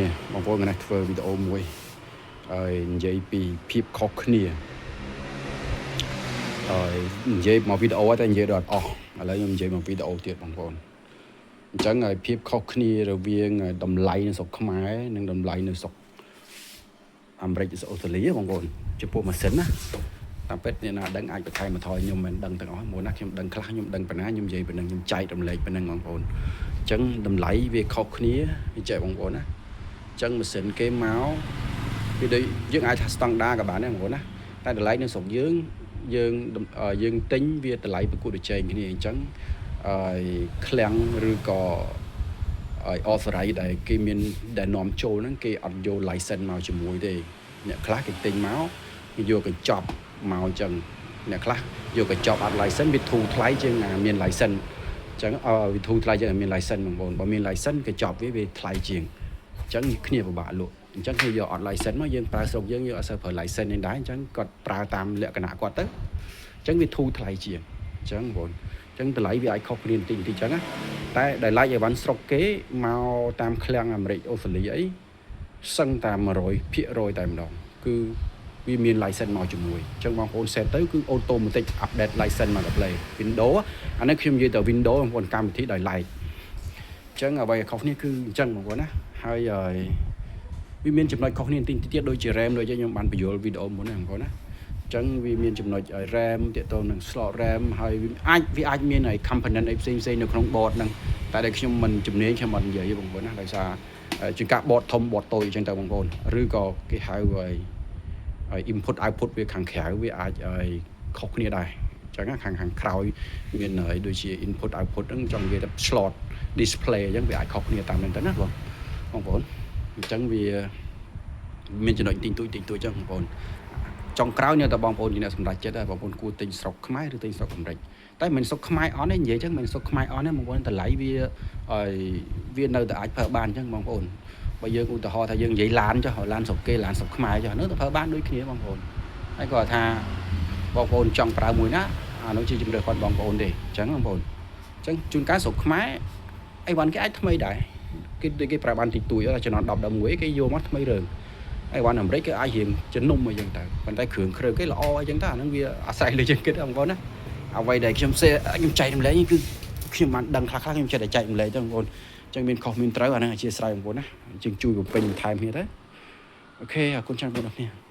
នេះបងប្អូនថ្ងៃនេះធ្វើវីដេអូមួយហើយនិយាយពីភាពខុសគ្នាហើយនិយាយមកវីដេអូតែនិយាយដល់អត់អស់ឥឡូវខ្ញុំនិយាយមកវីដេអូទៀតបងប្អូនអញ្ចឹងហើយភាពខុសគ្នារវាងតម្លៃនៅស្រុកខ្មែរនិងតម្លៃនៅស្រុកអាមេរិកស្រុកអូស្ត្រាលីបងប្អូនចំពោះម៉ាស៊ីនណាតាមពិតអ្នកណាដឹងអាចបន្ថែមបន្ថយខ្ញុំមិនដឹងទាំងអស់មួយណាខ្ញុំដឹងខ្លះខ្ញុំដឹងប៉ុណ្ណាខ្ញុំនិយាយប៉ុណ្ណឹងខ្ញុំចែករំលែកប៉ុណ្ណឹងបងប្អូនអញ្ចឹងតម្លៃវាខុសគ្នាវាចែកបងប្អូនណា អញ្ចឹងម៉ាស៊ីនគេមកវាដូចយើងអាចថាស្តង់ដាក៏បានដែរបងប្អូនណាតែតម្លៃនៅស្រុកយើងយើងយើងទិញវាតម្លៃប្រកួតប្រជែងគ្នាអញ្ចឹងហើយឃ្លាំងឬក៏ហើយអសរៃដែលគេមានដែលនាំចូលហ្នឹងគេអត់យក license មកជាមួយទេអ្នកខ្លះគេទិញមកគេយកកញ្ចប់មកអញ្ចឹងអ្នកខ្លះយកកញ្ចប់អត់ license វាធូរថ្លៃជាងអាមាន license អញ្ចឹងអឺវាធូរថ្លៃជាងអាមាន license បងប្អូនបើមាន license កញ្ចប់វាវាថ្លៃជាង អញ្ចឹងគ្នាពិបាកលក់អញ្ចឹងគេយកអត់ license មកយើងប្រើស្រុកយើងយើងអត់សូវប្រើ license នេះដែរអញ្ចឹងគាត់ប្រើតាមលក្ខណៈគាត់ទៅអញ្ចឹងវាធូរថ្លៃជាងអញ្ចឹងបងប្អូនអញ្ចឹងតម្លៃវាអាចខុសគ្នាបន្តិចបន្តិចអញ្ចឹងណាតែដែលឡែកអីវ៉ាន់ស្រុកគេមកតាមឃ្លាំងអាមេរិកអូស្ត្រាលីអីសឹងតាម100%តែម្ដងគឺវាមាន license មកជាមួយអញ្ចឹងបងប្អូន set ទៅគឺ automatic update license មកដល់ play Windows អានេះខ្ញុំនិយាយតែ Windows បងប្អូនកម្មវិធីដោយឡែកអញ្ចឹងអ្វីខុសគ្នាគឺអញ្ចឹងបងប្អូនណាហើយហើយវាមានចំណុចខុសគ្នាបន្តិចទៀតដូចជា RAM ដូចជាខ្ញុំបានបញ្យល់វីដេអូមុនហ្នឹងបងប្អូនណាអញ្ចឹងវាមានចំណុចឲ្យ RAM ទាក់ទងនឹង slot RAM ហើយវាអាចមានឲ្យ component អីផ្សេងផ្សេងនៅក្នុង board ហ្នឹងតែដែលខ្ញុំមិនជំនាញខ្ញុំអត់និយាយទេបងប្អូនណាដោយសារជាការ board ធំ board តូចអញ្ចឹងទៅបងប្អូនឬក៏គេហៅឲ្យឲ្យ input output វាខាងក្រៅវាអាចឲ្យខុសគ្នាដែរអញ្ចឹងខាងខាងក្រោយមានហើយដូចជា input output ហ្នឹងចង់និយាយថា slot display អញ្ចឹងវាអាចខុសគ្នាតាមហ្នឹងទៅណាបងបងប្អូនអញ្ចឹងវាមានចំណុចទីទួចទីទួចអញ្ចឹងបងប្អូនចុងក្រោយនៅតែបងប្អូនជាអ្នកសម្រេចចិត្តដែរបងប្អូនគួរទិញស្រុកខ្មែរឬទិញស្រុកអាមេរិកតែមិនស្រុកខ្មែរអត់ទេនិយាយអញ្ចឹងមិនស្រុកខ្មែរអត់ទេបងប្អូនតម្លៃវាឲ្យវានៅតែអាចប្រើបានអញ្ចឹងបងប្អូនបើយើងឧទាហរណ៍ថាយើងនិយាយឡានចុះឡានស្រុកគេឡានស្រុកខ្មែរចុះនៅតែប្រើបានដូចគ្នាបងប្អូនហើយគាត់ថាបងប្អូនចង់ប្រើមួយណាអានោះជាជំរឿគាត់បងប្អូនទេអញ្ចឹងបងប្អូនអញ្ចឹងជួនកាលស្រុកខ្មែរអីវ៉ាន់គេអាចថ្មីដែរគេដូចគេប្រើបានតិចតួចជំនាន់10 11គេយកមកថ្មីរើងអីវ៉ាន់អាមេរិកគេអាចរៀងជំនុំអីចឹងទៅប៉ុន្តែគ្រឿងគ្រឿងគេល្អអីចឹងទៅអាហ្នឹងវាអាស្រ័យលើយើងគិតបងប្អូនណាអ្វីដែលខ្ញុំសេខ្ញុំចែករំលែកនេះគឺខ្ញុំបានដឹងខ្លះខ្លះខ្ញុំចេះតែចែករំលែកទៅបងប្អូនអញ្ចឹងមានខុសមានត្រូវអាហ្នឹងអធ្យាស្រ័យបងប្អូនណាជាងជួយបំពេញបន្ថែមគ្នាទៅOK អរគុណច្រើនបងប្អូនគ្នា។